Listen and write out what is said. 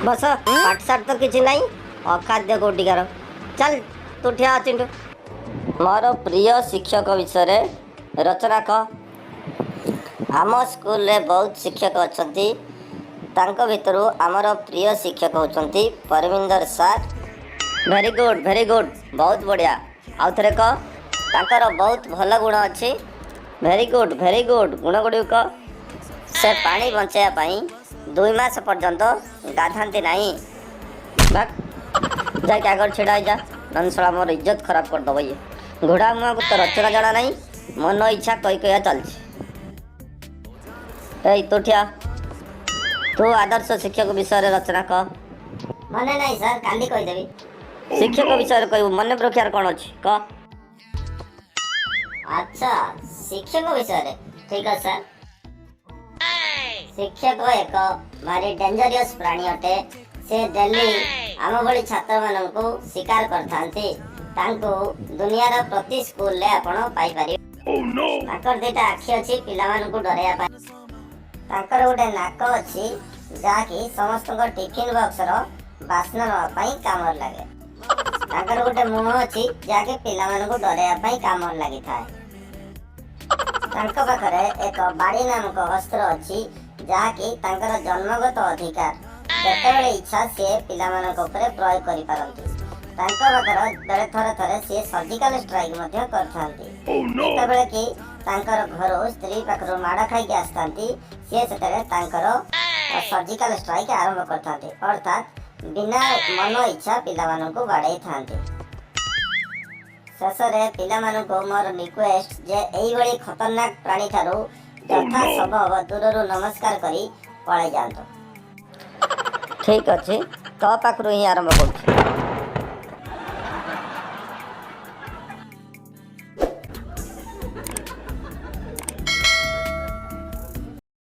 ବସ। ପାଠଶାଠ ତ କିଛି ନାହିଁ, ଅଖାଦ୍ୟ କୋଉଠିକାର। ଚାଲ, ତୁ ଠିଆ ଚିଣ୍ଟୁ। ମୋର ପ୍ରିୟ ଶିକ୍ଷକ ବିଷୟରେ ରଚନା କହ। ଆମ ସ୍କୁଲରେ ବହୁତ ଶିକ୍ଷକ ଅଛନ୍ତି। ତାଙ୍କ ଭିତରୁ ଆମର ପ୍ରିୟ ଶିକ୍ଷକ ହେଉଛନ୍ତି Parminder sir. Very good, very good, ବହୁତ ବଢ଼ିଆ। ଆଉ ଥରେ କହ। ତାଙ୍କର ବହୁତ ଭଲ ଗୁଣ ଅଛି। ଭେରି ଗୁଡ୍, ଭେରି ଗୁଡ୍, ଗୁଣ ଗୁଡ଼ିକ କହ। ସେ ପାଣି ବଞ୍ଚାଇବା ପାଇଁ 2 ମାସ ପର୍ଯ୍ୟନ୍ତ ଗାଧାନ୍ତି ନାହିଁ। ଭାଗ, ଯାଇକି ଆଗରେ ଛିଡ଼ା ହେଇଯା, ନହେଲେ ଶଳା ମୋର ଇଜ୍ଜତ ଖରାପ କରିଦେବ ଇଏ। ଘୋଡ଼ା ମୁହଁକୁ ତ ରଚନା ଜଣା ନାହିଁ, ମନ ଇଚ୍ଛା କହି କହିବା ଚାଲିଛି। ଏଇ, ତୁ ଠିଆ। ତୁ ଆଦର୍ଶ ଶିକ୍ଷକ ବିଷୟରେ ରଚନା କହ। ମନେ ନାହିଁ ସାର୍, କାଲି କହିଦେବି। ଶିକ୍ଷକ ବିଷୟରେ କହିବୁ, ମନେ ରଖିବାର କ'ଣ ଅଛି? କହ। ଆଚ୍ଛା, ଶିକ୍ଷକ ବିଷୟରେ। ଠିକ ଅଛି ସାର୍। ଶିକ୍ଷକ ଏକ ଭାରି ଡେଞ୍ଜରିୟସ୍ ପ୍ରାଣୀ ଅଟେ। ସେ ଡେଲି ଆମ ଭଳି ଛାତ୍ରମାନଙ୍କୁ ଶିକାର କରିଥାନ୍ତି। ତାଙ୍କୁ ଦୁନିଆର ପ୍ରତି ସ୍କୁଲରେ ଆପଣ ପାଇପାରିବେ। ତାଙ୍କର ଦିଟା ଆଖି ଅଛି ପିଲାମାନଙ୍କୁ ଡରାଇବା ପାଇଁ। ତାଙ୍କର ଗୋଟେ ନାକ ଅଛି, ଯାହାକି ସମସ୍ତଙ୍କ ଟିଫିନ୍ ବକ୍ସର ବାସ୍ନା ନେବା ପାଇଁ କାମରେ ଲାଗେ। ତାଙ୍କର ଗୋଟେ ମୁହଁ ଅଛି, ଯାହାକି ପିଲାମାନଙ୍କୁ ଡରାଇବା ପାଇଁ କାମରେ ଲାଗିଥାଏ। ତାଙ୍କ ପାଖରେ ଏକ ବାଡ଼ି ନାମକ ଅସ୍ତ୍ର ଅଛି, ଯାହାକି ତାଙ୍କର ଜନ୍ମଗତ ଅଧିକାର। ଯେତେବେଳେ ଇଚ୍ଛା ସିଏ ପିଲାମାନଙ୍କ ଉପରେ ପ୍ରୟୋଗ କରିପାରନ୍ତି। ତାଙ୍କ ପାଖରେ ବେଳେ ଥରେ ଥରେ ସିଏ ସର୍ଜିକାଲ ଷ୍ଟ୍ରାଇକ୍ ମଧ୍ୟ କରିଥାନ୍ତି। ଯେତେବେଳେ କି ତାଙ୍କର ଘରୁ ସ୍ତ୍ରୀ ପାଖରୁ ମାଡ଼ ଖାଇକି ଆସିଥାନ୍ତି, ସିଏ ସେତେବେଳେ ତାଙ୍କର ସର୍ଜିକାଲ ଷ୍ଟ୍ରାଇକ୍ ଆରମ୍ଭ କରିଥାନ୍ତି, ଅର୍ଥାତ୍ ବିନା ମନ ଇଚ୍ଛା ପିଲାମାନଙ୍କୁ ବାଡ଼େଇଥାନ୍ତି। ଶେଷରେ ପିଲାମାନଙ୍କୁ ମୋର ରିକ୍ୱେଷ୍ଟ ଯେ ଏଇଭଳି ଖତରନାକ ପ୍ରାଣୀ ଠାରୁ ଯଥା ସମ୍ଭବ ଦୂରରୁ ନମସ୍କାର କରି ପଳାଇ ଯାଆନ୍ତୁ। ଠିକ୍ ଅଛି, ତୋ ପାଖରୁ ହିଁ ଆରମ୍ଭ କରୁଛି।